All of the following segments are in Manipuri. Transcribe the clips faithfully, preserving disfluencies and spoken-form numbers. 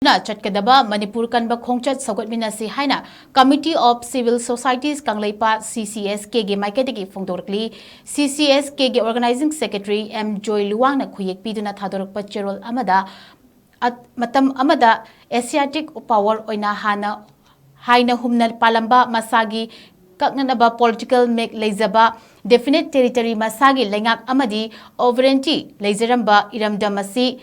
ꯅ ꯆꯠꯀꯗꯕ ꯃꯅꯤꯄꯨꯔ ꯀꯟꯕ ꯈꯣꯡꯆꯠ ꯁꯧꯒꯠꯃꯤꯟꯅꯁꯤ ꯍꯥꯏꯅ Committee of Civil Societies Kangleipak, C C S K ꯒꯤ ꯃꯥꯏꯀꯩꯗꯒꯤ ꯐꯣꯡꯗꯣꯔꯛꯂꯤ꯫ C C S K ꯒꯤ Organizing Secretary M ꯖꯣꯏ ꯂꯨꯋꯥꯡꯅ ꯈꯨꯌꯦꯛ ꯄꯤꯗꯨꯅ ꯊꯥꯗꯣꯔꯛꯄ ꯆꯦꯔꯣꯜ ꯑꯃꯗ, ꯑꯠ-, ꯃꯇꯝ ꯑꯃꯗ Asiatic power ꯑꯣꯏꯅ ꯍꯥꯟꯅ, ꯍꯥꯏꯅ ꯍꯨꯝꯅ ꯄꯥꯜꯂꯝꯕ ꯃꯁꯥꯒꯤ ꯀꯛꯅꯅꯕ political ꯃꯦꯛ ꯂꯩꯖꯕ, definite territory ꯃꯁꯥꯒꯤ ꯂꯩꯉꯥꯛ ꯑꯃꯗꯤ sovereignty ꯂꯩꯖꯔꯝꯕ ꯏꯔꯝꯗꯝ ꯑꯁꯤ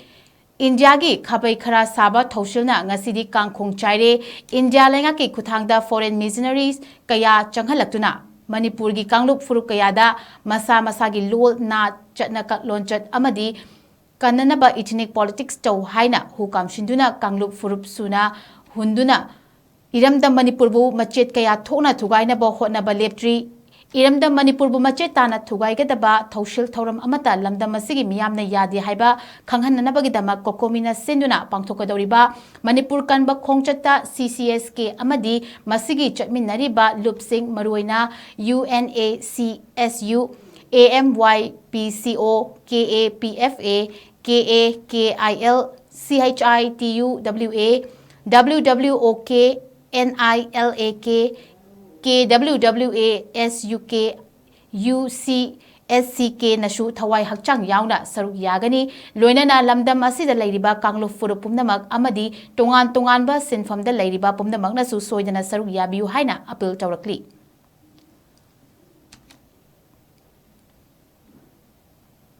ꯏꯟꯗꯤꯌꯥꯒꯤ ꯈꯥꯕꯩ ꯈꯔꯥ ꯁꯥꯕ ꯊꯧꯁꯤꯜꯅ ꯉꯁꯤꯗꯤ ꯀꯥꯡꯈꯣꯡ ꯆꯥꯏꯔꯦ꯫ ꯏꯟꯗꯤꯌꯥ ꯂꯩꯉꯥꯛꯀꯤ ꯈꯨꯠꯊꯥꯡꯗ foreign missionaries ꯀꯌꯥ ꯆꯪꯍꯜꯂꯛꯇꯨꯅ ꯃꯅꯤꯄꯨꯔꯒꯤ ꯀꯥꯡꯂꯨꯞ ꯐꯨꯔꯨꯞ ꯀꯌꯥꯗ ꯃꯁꯥ ꯃꯁꯥꯒꯤ ꯂꯣꯜ, ꯅꯥꯠ, ꯆꯠꯅ ꯀ-, ꯂꯣꯟꯆꯠ ꯑꯃꯗꯤ ꯀꯟꯅꯅꯕ ethnic politics ꯇꯧ ꯍꯥꯏꯅ ꯍꯨ ꯀꯥꯝꯁꯤꯟꯗꯨꯅ ꯀꯥꯡꯂꯨꯞ ꯐꯨꯔꯨꯞ ꯁꯨꯅ ꯍꯨꯟꯗꯨꯅ ꯏꯔꯝꯗꯝ ꯃꯅꯤꯄꯨꯔꯕꯨ ꯃꯆꯦꯠ ꯀꯌꯥ ꯊꯣꯛꯅ ꯊꯨꯒꯥꯏꯅꯕ ꯍꯣꯠꯅꯕ ꯂꯦꯞꯇ꯭ꯔꯤ꯫ ꯏꯔꯝꯗꯝ ꯃꯅꯤꯄꯨꯔꯕꯨ ꯃꯆꯦꯠ ꯇꯥꯅ ꯊꯨꯒꯥꯏꯒꯗꯕ ꯊꯧꯁꯤꯜ ꯊꯧꯔꯝ ꯑꯃꯠꯇ ꯂꯝꯗꯝ ꯑꯁꯤꯒꯤ ꯃꯤꯌꯥꯝꯅ ꯌꯥꯗꯦ ꯍꯥꯏꯕ ꯈꯪꯍꯟꯅꯅꯕꯒꯤꯗꯃꯛ ꯀꯣꯀꯣꯃꯤꯅ ꯁꯤꯟꯗꯨꯅ ꯄꯥꯡꯊꯣꯛꯀꯗꯧꯔꯤꯕ ꯃꯅꯤꯄꯨꯔ ꯀꯟꯕ ꯈꯣꯡꯆꯠꯇ C C S K ꯑꯃꯗꯤ ꯃꯁꯤꯒꯤ ꯆꯠꯃꯤꯟꯅꯔꯤꯕ ꯂꯨꯞꯁꯤꯡ, ꯃꯔꯨꯑꯣꯏꯅ U N A C S U, A M Y P C O, K A P F A, K A K I L, C H I T U W A, W W O K, N I L A K, K W W A, S U K, U C, S C K ꯅꯁꯨ ꯊꯋꯥꯏ ꯍꯛꯆꯥꯡ ꯌꯥꯎꯅ ꯁꯔꯨꯛ ꯌꯥꯒꯅꯤ꯫ ꯂꯣꯏꯅꯅ ꯂꯝꯗꯝ ꯑꯁꯤꯗ ꯂꯩꯔꯤꯕ ꯀꯥꯡꯂꯨꯞ ꯐꯨꯔꯨꯞ ꯄꯨꯝꯅꯃꯛ ꯑꯃꯗꯤ ꯇꯣꯉꯥꯟ ꯇꯣꯉꯥꯟꯕ ꯁꯤꯟꯐꯝꯗ ꯂꯩꯔꯤꯕ ꯄꯨꯝꯅꯃꯛꯅꯁꯨ ꯁꯣꯏꯗꯅ ꯁꯔꯨꯛ ꯌꯥꯕꯤꯌꯨ ꯍꯥꯏꯅ appeal ꯇꯧꯔꯛꯂꯤ꯫